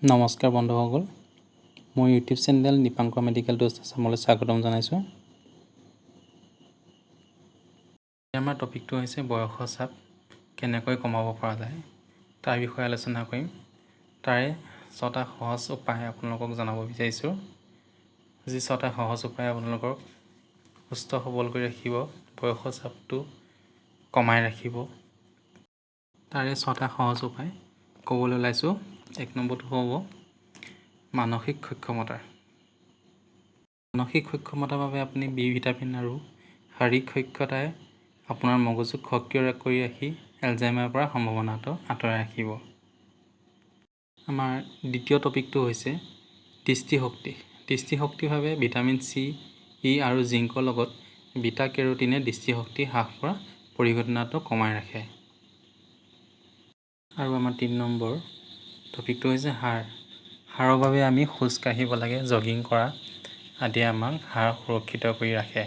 নমস্কাৰ বন্ধুসকল, মোৰ YouTube channel Dipankar medical tools আছামলৈ স্বাগতম জনাইছোঁ। আমাৰ টপিকটো হৈছে বয়সৰ চাপ কেনেকৈ কমাব পৰা যায়, তাৰ বিষয়ে আলোচনা কৰিম। তাৰে ছটা সহজ উপায় আপোনালোকক জনাব বিচাৰিছোঁ, যি ছটা সহজ উপায় আপোনালোকক সুস্থ সবল কৰি ৰাখিব, বয়সৰ চাপটো কমাই ৰাখিব। তাৰে ছটা সহজ উপায় ক'বলৈ ওলাইছোঁ। এক নম্বৰটো হ'ব মানসিক সক্ষমতা। মানসিক সক্ষমতাৰ বাবে আপুনি বি ভিটামিন আৰু শাৰীৰিক সক্ষতাই আপোনাৰ মগজুক সক্ৰিয় কৰি ৰাখি এলজাইমাৰৰ পৰা সম্ভাৱনাটো আঁতৰাই ৰাখিব। আমাৰ দ্বিতীয় টপিকটো হৈছে দৃষ্টিশক্তি। দৃষ্টিশক্তিৰ বাবে ভিটামিন চি, ই আৰু জিংকৰ লগত বিটা কেৰটিনে দৃষ্টিশক্তি হ্ৰাস পোৱা পৰিঘটনাটো কমাই ৰাখে। আৰু আমাৰ 3 নম্বৰ টপিকটো হৈছে হাড়। হাড়ৰ বাবে আমি খোজ কাঢ়িব লাগে, জগিং কৰা আদিয়ে আমাক হাড় সুৰক্ষিত কৰি ৰাখে।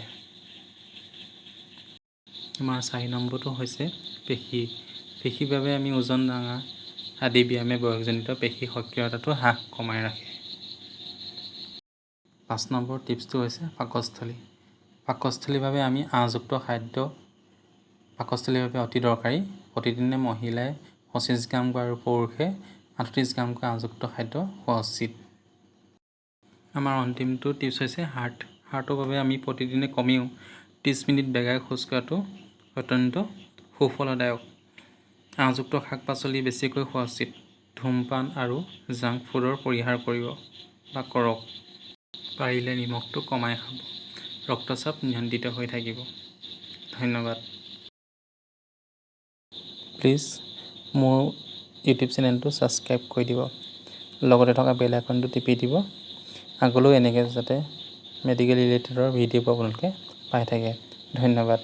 আমাৰ 4 নম্বৰটো হৈছে পেশী। পেশীৰ বাবে আমি ওজন দাঙা আদি ব্যায়ামে বয়সজনিত পেশী সক্ৰিয়তাটো হ্ৰাস কমাই ৰাখে। 5 নম্বৰ টিপছটো হৈছে পাকস্থলী। পাকস্থলীৰ বাবে আমি আঁহযুক্ত খাদ্য পাকস্থলীৰ বাবে অতি দৰকাৰী। প্ৰতিদিনে মহিলাই 25 গ্ৰামকৈ আৰু পুৰুষে 38 গ্ৰামকৈ আঁহযুক্ত খাদ্য খোৱা উচিত। আমাৰ অন্তিমটো টিপছ হৈছে হাৰ্ট। হাৰ্টৰ বাবে আমি প্ৰতিদিনে কমেও 30 মিনিট বেগাই খোজ কঢ়াটো অত্যন্ত সুফলদায়ক। আঁহযুক্ত শাক পাচলি বেছিকৈ খোৱা উচিত। ধূমপান আৰু জাংক ফুডৰ পৰিহাৰ কৰিব বা কৰক। পাৰিলে নিমখটো কমাই খাব, ৰক্তচাপ নিয়ন্ত্ৰিত হৈ থাকিব। ধন্যবাদ। প্লিজ মোৰ ইউটিউব চেনেলটো ছাবস্ক্ৰাইব কৰি দিব, লগতে থকা বেল আইকনটো টিপি দিব, আগলৈও এনেকৈ যাতে মেডিকেল ৰিলেটেডৰ ভিডিঅ'বোৰ আপোনালোকে পাই থাকে। ধন্যবাদ।